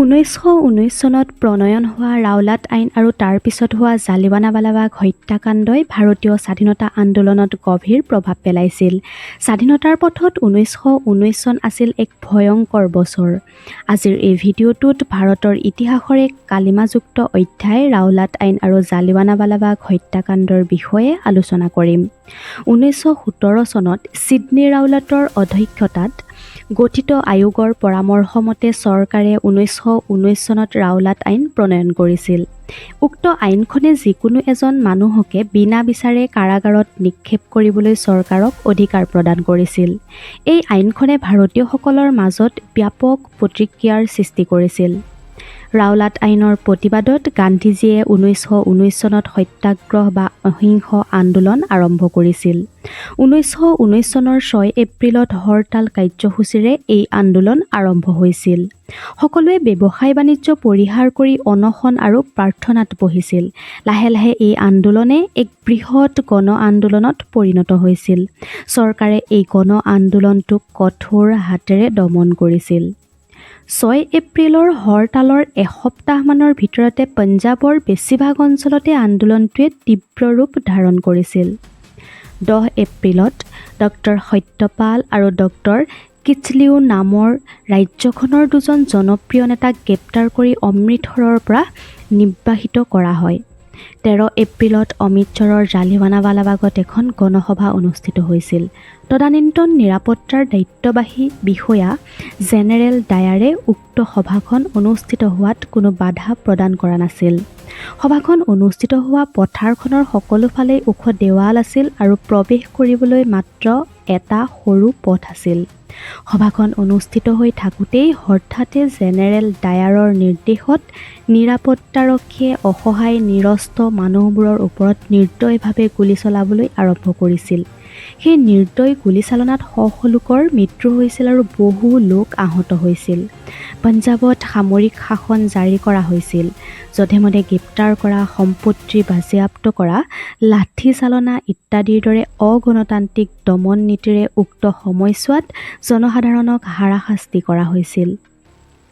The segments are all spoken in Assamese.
1919 চনত প্ৰণয়ন হোৱা ৰাওলাট আইন আৰু তাৰ পিছত হোৱা জালিৱানাৱালাবাগ হত্যাকাণ্ডই ভাৰতীয় স্বাধীনতা আন্দোলনত গভীৰ প্ৰভাৱ পেলাইছিল। স্বাধীনতাৰ পথত 1919 চন আছিল এক ভয়ংকৰ বছৰ। আজিৰ এই ভিডিঅ'টোত ভাৰতৰ ইতিহাসৰ এক কালিমাযুক্ত অধ্যায় ৰাওলাট আইন আৰু জালিৱানাৱালাবাগ হত্যাকাণ্ডৰ বিষয়ে আলোচনা কৰিম। 1917 চনত ছিডনী ৰাওলাটৰ অধ্যক্ষতাত গঠিত আয়োগৰ পৰামৰ্শ মতে চৰকাৰে 1919 চনত ৰাওলাট আইন প্ৰণয়ন কৰিছিল। উক্ত আইনখনে যিকোনো এজন মানুহকে বিনা বিচাৰে কাৰাগাৰত নিক্ষেপ কৰিবলৈ চৰকাৰক অধিকাৰ প্ৰদান কৰিছিল। এই আইনখনে ভাৰতীয়সকলৰ মাজত ব্যাপক প্ৰতিক্ৰিয়াৰ সৃষ্টি কৰিছিল। ৰাওলাট আইনৰ প্ৰতিবাদত গান্ধীজীয়ে 1919 চনত সত্যাগ্ৰহ বা অহিংস আন্দোলন আৰম্ভ কৰিছিল। 1919 চনৰ 6 এপ্ৰিলত হৰতাল কাৰ্যসূচীৰে এই আন্দোলন আৰম্ভ হৈছিল। সকলোৱে ব্যৱসায় বাণিজ্য পৰিহাৰ কৰি অনশন আৰু প্ৰাৰ্থনাত বহিছিল। লাহে লাহে এই আন্দোলনে এক বৃহৎ গণ আন্দোলনত পৰিণত হৈছিল। চৰকাৰে এই গণ আন্দোলনটোক কঠোৰ হাতেৰে দমন কৰিছিল। 6 এপ্ৰিলৰ হৰতালৰ এসপ্তাহমানৰ ভিতৰতে পঞ্জাৱৰ বেছিভাগ অঞ্চলতে আন্দোলনটোৱে তীব্ৰ ৰূপ ধাৰণ কৰিছিল। 10 এপ্ৰিলত ডক্টৰ সত্যপাল আৰু ডক্টৰ কিচলিউ নামৰ ৰাজ্যখনৰ দুজন জনপ্ৰিয় নেতাক গ্ৰেপ্তাৰ কৰি অমৃতসৰৰ পৰা নিৰ্বাসিত কৰা হয়। 13 এপ্ৰিলত অমৃতসৰৰ জালিৱানাৱালাবাগত এখন গণসভা অনুষ্ঠিত হৈছিল। তদানীন্তন নিৰাপত্তাৰ দায়িত্ববাহী বিষয়া জেনেৰেল ডায়াৰে উক্ত সভাখন অনুষ্ঠিত হোৱাত কোনো বাধা প্ৰদান কৰা নাছিল। সভাখন অনুষ্ঠিত হোৱা পথাৰখনৰ সকলোফালেই ওখ দেৱাল আছিল আৰু প্ৰৱেশ কৰিবলৈ মাত্ৰ এটা সৰু পথ আছিল। সভাখন অনুষ্ঠিত হৈ থাকোঁতেই হঠাতে জেনেৰেল ডায়াৰৰ নিৰ্দেশত নিৰাপত্তাৰক্ষীয়ে অসহায় নিৰস্ত্ৰ মানুহবোৰৰ ওপৰত নিৰ্দয়ভাৱে গুলী চলাবলৈ আৰম্ভ কৰিছিল। সেই নিৰ্দয় গুলীচালনাত শ শ লোকৰ মৃত্যু হৈছিল আৰু বহু লোক আহত হৈছিল। পঞ্জাৱত সামৰিক শাসন জাৰি কৰা হৈছিল। যধে-মধে গ্ৰেপ্তাৰ কৰা, সম্পত্তি বাজেয়াপ্ত কৰা, লাঠিচালনা ইত্যাদিৰ দৰে অগণতান্ত্ৰিক দমন নীতিৰে উক্ত সময়ছোৱাত জনসাধাৰণক হাৰাশাস্তি কৰা হৈছিল।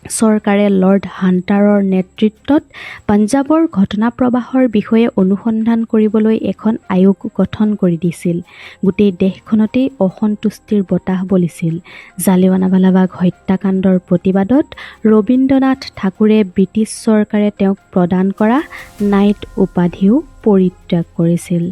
চৰকাৰে লৰ্ড হাণ্টাৰৰ নেতৃত্বত পঞ্জাৱৰ ঘটনাপ্ৰবাহৰ বিষয়ে অনুসন্ধান কৰিবলৈ এখন আয়োগ গঠন কৰি দিছিল। গোটেই দেশখনতেই অসন্তুষ্টিৰ বতাহ বলিছিল। জালিৱানাৱালাবাগ হত্যাকাণ্ডৰ প্ৰতিবাদত ৰবীন্দ্ৰনাথ ঠাকুৰে ব্ৰিটিছ চৰকাৰে তেওঁক প্ৰদান কৰা নাইট উপাধিও পৰিত্যাগ কৰিছিল।